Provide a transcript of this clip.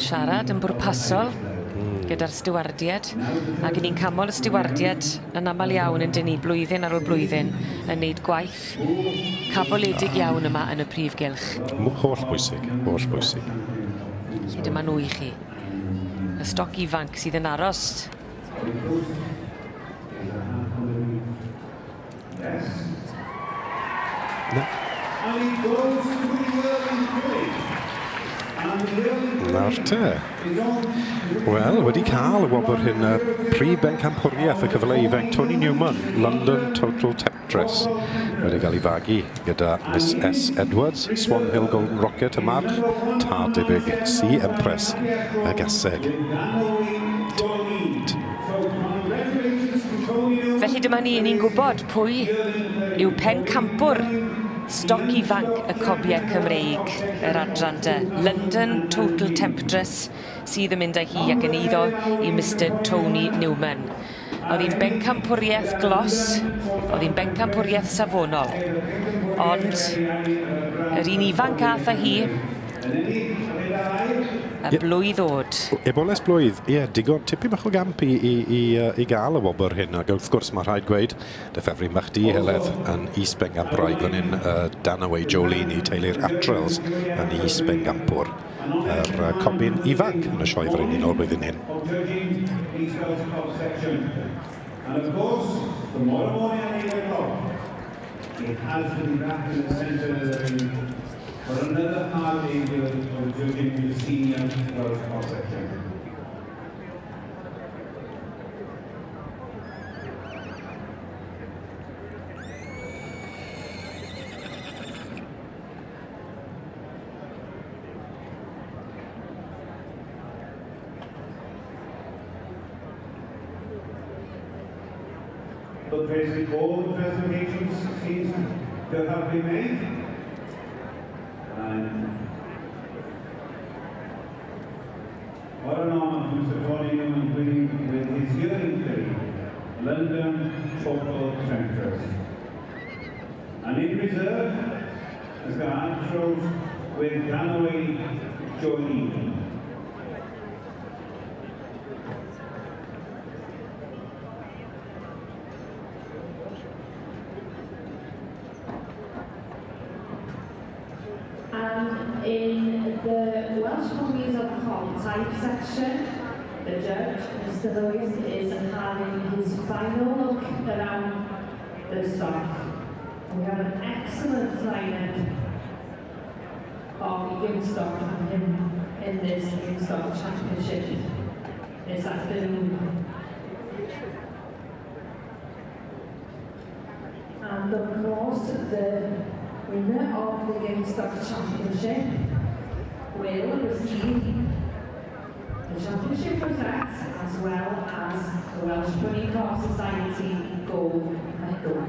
Siarad yn bwrpasol gyda'r stiwardied, ac 'yn ni'n canmol y stiwardied yn amal iawn yndyn ni, blwyddyn ar ôl blwyddyn, yn neud gwaith caboledig iawn yma yn y prif gylch. Holl bwysig, holl bwysig. Felly dyma nhw i chi. Y stoc ifanc sydd yn aros. Na. Nawr te. Wel, wedi cael y wobr hyn, y prif bencampwriaeth y cyfle ifanc Tony Newman, London Total Temptress. Wedi cael ei fagu gyda Miss S Edwards, Swan Hill Golden Rocket y march, tad debyg Sea Empress y gaseg. Felly dyma ni, ni'n gwybod pwy yw pencampwr stoc ifanc y cobiau Cymreig, yr adran de. London Total Temptress sydd yn mynd â hi ac yn eiddo i Mister Tony Newman. Oedd hi'n bencampwriaeth glos, oedd hi'n bencampwriaeth safonol, ond yr un ifanc ath â hi, y blwydd ddod. Eboles blwydd, ie, yeah, digon, tipyn bach o gamp i gael y wobr hyn, ac wrth gwrs mae rhaid gweud, dy ffefryn bach di, Heledd, yn is-bencampwraig fan hyn, Danaway Jolene i teulu'r Atrels yn is-bencampwr, yr cobyn ifanc yn y sioe frenhinol blwyddyn hyn. And of course, tomorrow morning at 8 o'clock, it has to be back in the centre of the ring for another hard day of judging the senior Welsh Cob section. But basically all the presentations seems to have been made. And what an honour to Mr. Tony Newman winning with his yearling filly, London Total Temptress. And in reserve, Mr. Armstrong with Danaway Jolene. And in the Welsh Ponies of Cob type section, the judge, Mr. Lewis, is having his final look around the stock. We have an excellent lineup of young stock in this Young Stock Championship this afternoon. And of course, the winner of the Young Stock Championship will receive the championship rosette as well as the Welsh Pony Cob Society Gold Medal.